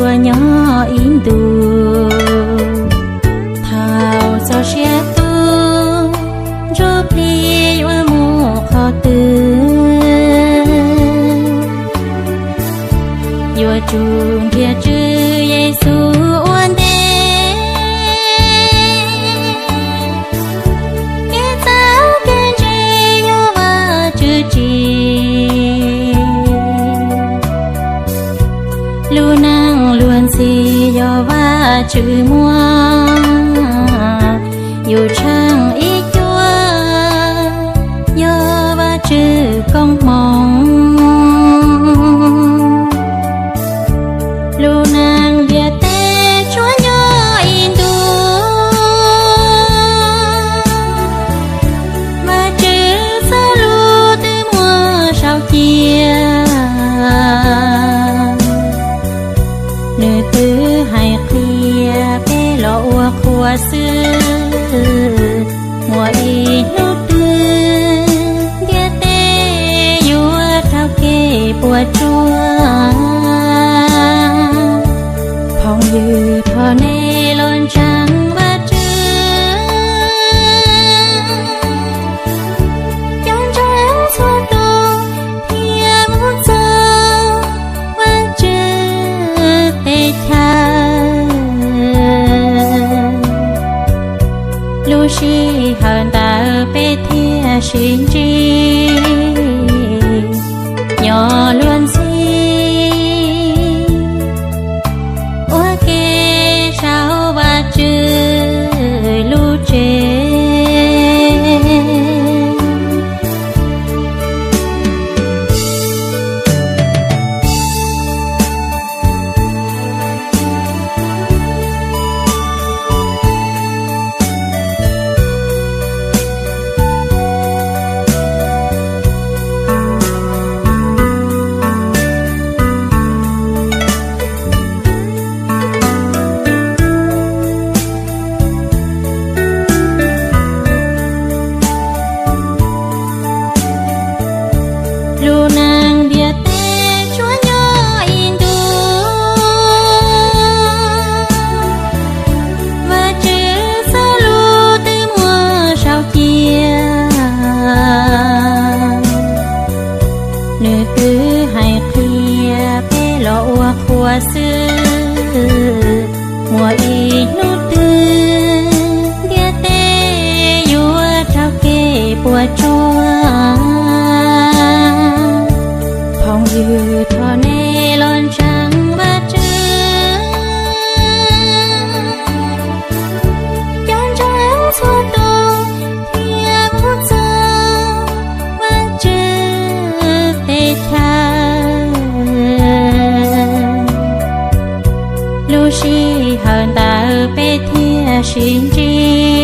yuav nyob ib ntus. Thaum txog siab tuaj, ntsuj plig yuav mus qhov twg? Yuav tsum nrhiav Tswv Yexus ua ntej, kev txawv kev ntse yog Vajtswv tsim. Lub neej luag ntxhi yog Vajtswv muab, yus tshaaj ib cuab yog Vajtswv koob hmoov. Lub neej ntiaj teb tsuas nyob ib ntus, Vajtswv txoj lus twb muab sau cia. Nws twb hais qhia peb los ua qhua xwb, muaj ib hnub twg ntiaj teb yuav raug kev puas tsuaj. Phooj ywg, thov nej los ntseeg Vajtswv, cov ntseeg txhua tus thiaj mus txog Vajtswv teb chaws. Lub sij hawm ntawd peb thiaj sib ntsib, nyob luag ntxhi ua ke saum Vajtswv lub tsev. Lub neej ntiaj teb tsuas nyob ib ntus, Vajtswv txoj lus twb muab sau cia. Nws twb hais qhia peb los ua qhua xwb, muaj ib hnub twg ntiaj teb yuav raug kev puas tsuaj. Phooj ywg, thov nej los ntseeg Vajtswv, cov ntseeg txhua tus thiaj mus txog Vajtswv teb chaws. Lub sij hawm ntawd peb thiaj sib ntsib,